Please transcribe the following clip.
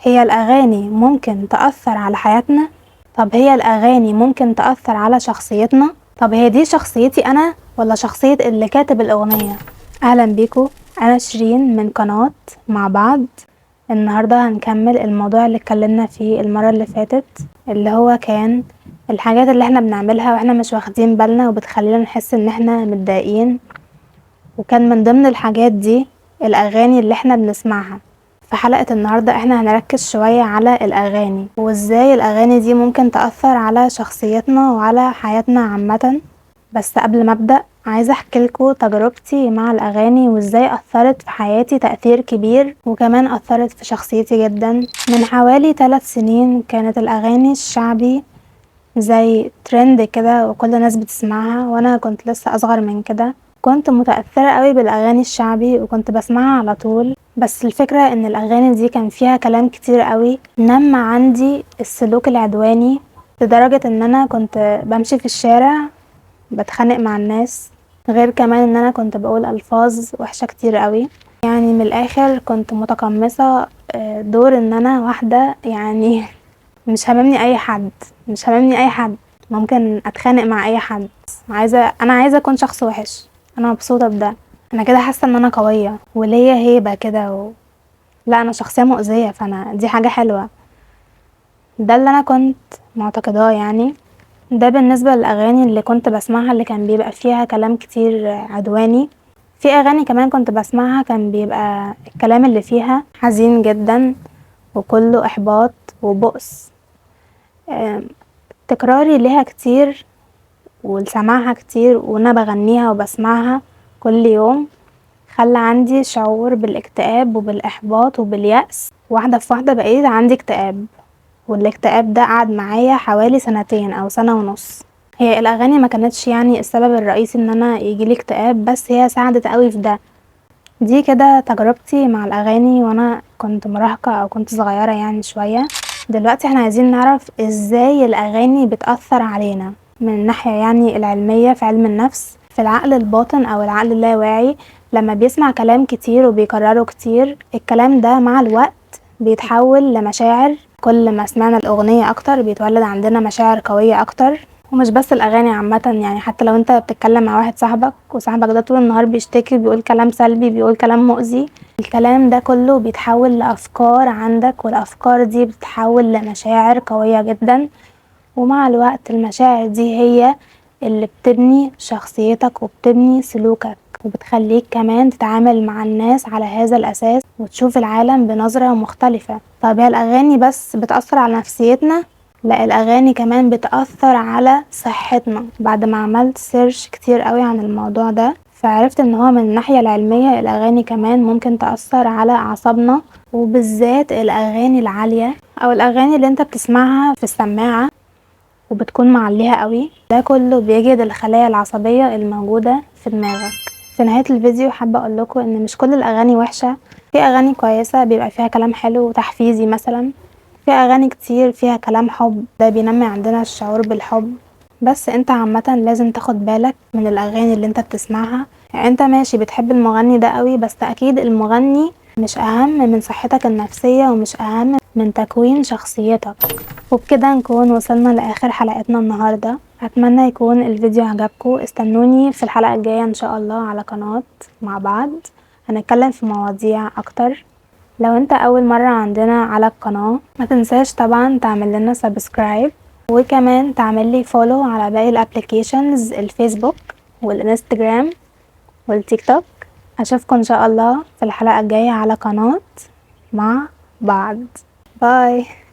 هي الأغاني ممكن تأثر على حياتنا؟ طب هي الأغاني ممكن تأثر على شخصيتنا؟ طب هي دي شخصيتي أنا ولا شخصية اللي كاتب الأغنية؟ أهلا بيكو، أنا شيرين من قناة مع بعض. النهاردة هنكمل الموضوع اللي اتكلمنا فيه المرة اللي فاتت، اللي هو كان الحاجات اللي احنا بنعملها واحنا مش واخدين بالنا وبتخلينا نحس ان احنا متضايقين، وكان من ضمن الحاجات دي الأغاني اللي احنا بنسمعها. في حلقة النهاردة احنا هنركز شوية على الأغاني وازاي الأغاني دي ممكن تأثر على شخصيتنا وعلى حياتنا عامة. بس قبل ما أبدأ عايزة احكي لكم تجربتي مع الأغاني وازاي أثرت في حياتي تأثير كبير، وكمان أثرت في شخصيتي جدا. من حوالي 3 سنين كانت الأغاني الشعبي زي ترند كده وكل الناس بتسمعها، وانا كنت لسه اصغر من كده. كنت متأثرة قوي بالأغاني الشعبي وكنت بسمعها على طول. بس الفكرة ان الأغاني دي كان فيها كلام كتير قوي نمى عندي السلوك العدواني، لدرجة ان انا كنت بمشي في الشارع بتخانق مع الناس، غير كمان ان انا كنت بقول الفاظ وحشة كتير قوي. من الاخر كنت متقمصة دور ان انا واحدة مش هاممني اي حد، مش هاممني اي حد، ممكن اتخانق مع اي حد، انا عايزة اكون شخص وحش، انا مبسوطة بده، انا كده حاسة ان انا قوية وليا هيبة كده لا انا شخصية مؤذية، فانا دي حاجة حلوة. ده اللي انا كنت معتقداه. ده بالنسبة للأغاني اللي كنت بسمعها اللي كان بيبقى فيها كلام كتير عدواني. في أغاني كمان كنت بسمعها كان بيبقى الكلام اللي فيها حزين جدا وكله إحباط وبؤس. تكراري ليها كتير ولسماعها كتير وانا بغنيها وبسمعها كل يوم خلى عندي شعور بالاكتئاب وبالإحباط وباليأس. واحدة في واحدة بقيت عندي اكتئاب، والاكتئاب ده قعد معايا حوالي سنتين أو سنة ونص. هي الأغاني ما كانتش السبب الرئيسي إن أنا يجيلي اكتئاب، بس هي ساعدت قوي في ده. دي كده تجربتي مع الأغاني وأنا كنت مراهقة أو كنت صغيرة شوية. دلوقتي احنا عايزين نعرف ازاي الأغاني بتأثر علينا من الناحية العلمية في علم النفس. في العقل الباطن أو العقل اللاواعي لما بيسمع كلام كتير وبيكرره كتير، الكلام ده مع الوقت بيتحول لمشاعر. كل ما سمعنا الأغنية أكتر بيتولد عندنا مشاعر قوية أكتر. ومش بس الأغاني عامة، حتى لو انت بتتكلم مع واحد صاحبك وصاحبك ده طول النهار بيشتكي بيقول كلام سلبي بيقول كلام مؤذي، الكلام ده كله بيتحول لأفكار عندك، والأفكار دي بتتحول لمشاعر قوية جدا. ومع الوقت المشاعر دي هي اللي بتبني شخصيتك وبتبني سلوكك، وبتخليك كمان تتعامل مع الناس على هذا الأساس وتشوف العالم بنظرة مختلفة. طب هي الأغاني بس بتأثر على نفسيتنا؟ لا، الأغاني كمان بتأثر على صحتنا. بعد ما عملت سيرش كتير قوي عن الموضوع ده فعرفت ان هو من الناحية العلمية الأغاني كمان ممكن تأثر على أعصابنا، وبالذات الأغاني العالية أو الأغاني اللي انت بتسمعها في السماعة وبتكون معليها قوي. ده كله بيجهد الخلايا العصبية الموجودة في دماغك. في نهاية الفيديو حابة اقول لكم ان مش كل الاغاني وحشة، في اغاني كويسة بيبقى فيها كلام حلو وتحفيزي مثلا، في اغاني كتير فيها كلام حب، ده بينمي عندنا الشعور بالحب. بس انت عامة لازم تاخد بالك من الاغاني اللي انت بتسمعها. انت ماشي بتحب المغني ده قوي، بس اكيد المغني مش اهم من صحتك النفسية ومش اهم من تكوين شخصيتك. وبكده نكون وصلنا لاخر حلقتنا النهاردة. اتمنى يكون الفيديو عجبكم. استنوني في الحلقة الجاية ان شاء الله على قناة مع بعض، هنتكلم في مواضيع اكتر. لو انت اول مرة عندنا على القناة ما تنساش طبعا تعمل لنا subscribe، وكمان تعمل لي follow على باقي ال applications، الفيسبوك والانستجرام والتيك توك. اشوفكم ان شاء الله في الحلقة الجاية على قناة مع بعض. bye.